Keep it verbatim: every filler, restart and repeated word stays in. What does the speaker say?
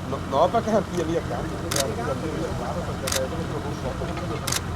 No, no, parché anch'io lì accanto, perché anch'io lì, lì, claro, perché vedo che sto rosso.